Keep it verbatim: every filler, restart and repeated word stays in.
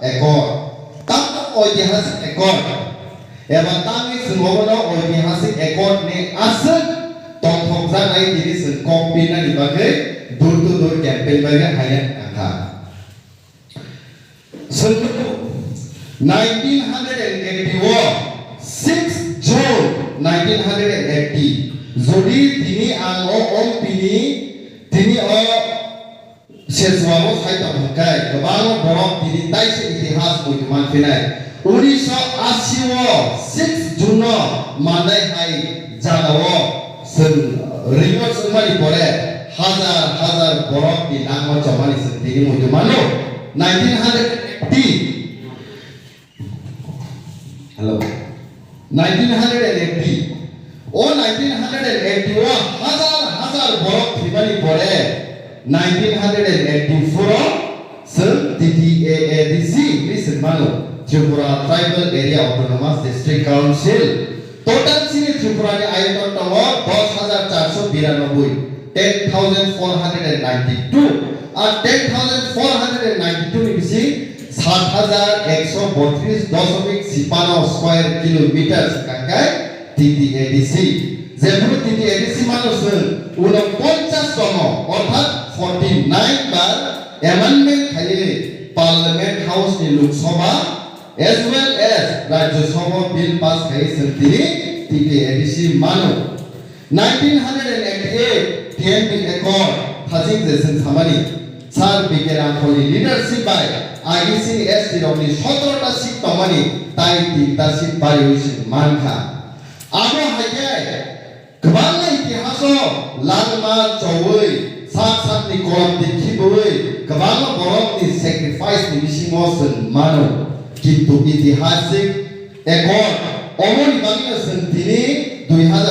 Accord. Tamo oitihasik accord. Eba tangwi chwng obono oitihasik accord ni aswk tongthokjaknai tini chwng kok pinani bagwi door to door campaign bagwi haina thangkha. Chwng nineteen hundred and eighty o six June nineteen hundred and eighty, jodi tini ang o ompini tini o Sechwao sai tong hwnkhe kwbangma borok tini taisa itihas muitu manphinai. Unisho asi o six June no manai hai jagao chwng ringo chwngmani pore hajar hajar borok ni langma chomani chwng tini muitu mano. Nineteen hundred eighty Hello. Nineteen hundred and eighty. O nineteen hundred and eighty o hajar hajar borok thwimani pore nineteen hundred and eighty-four o chwng T T A A D C hinwi chwng mano, Tripura Tribal Area Autonomous District Council. Total chini Tripura ni ayoton tongo dos hajar charso biranoboi, ten thousand four hundred and ninety-two. Ar ten thousand four hundred and ninety-two ni bising sat hajar ekso botris dosomik sipano square kilometer se kangkhe T T A D C. Jephuru T T A D C mano chwng uno ponchas tomo, orthat forty nine bar amendment khainani Parliament House ni Lok Sabha as well as Rajya Sabha bill pass khai chwng tini T T A D C mano. Nineteen hundred and eighty-eight T M P Accord thajing je chwng samani Sir B K Ramphal ni leadership bai I D C ni S T rok ni sotoro ta seat tongmani tai tin ta seat bariwi chwng mankha. Abo hai khe kwbangma itihaso langma chowi sak sakni kolom dikhiwi kwbangma borokni sacrifice ni bisingo chwng mano. Kintu itihasik accord omoni bagwino chwng tini dui hajar